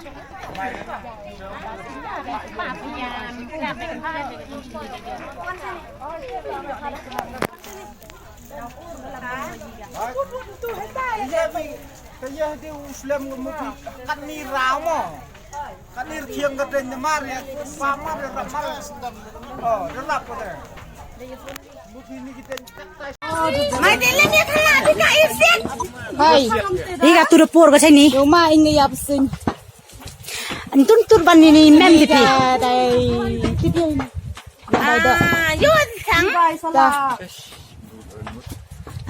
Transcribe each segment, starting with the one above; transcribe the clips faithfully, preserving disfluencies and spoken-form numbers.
Ka ïa di u slem ka muthi. Kat ni raw mo. Kat ni rkhiang ka deng mar ïa. Pa mar ïa rap mar. Oh, ïa rap ko de. Muthi ni ki deng tak tai. Mai de le ni khala di ka ipsit. Hai. Di ka tu dapur ka sini. Yo ma ing ya psin. Antun tur ban ni ni mem di pi. Dai. Ah, yo sang.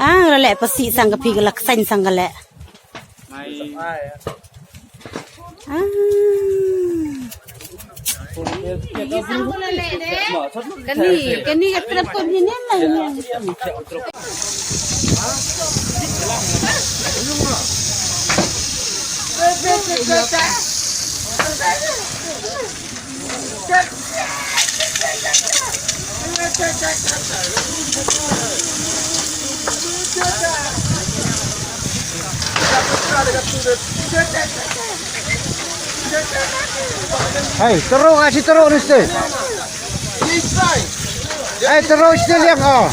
Ah, ra leh pasi sang ka phi ka lak sain sang ka leh. Ah. Kani, kani ka trap ko ni ne na ni. Hey, teruk, asyik teruk ni, Steve. Hey, teruk, Steve, yang kau.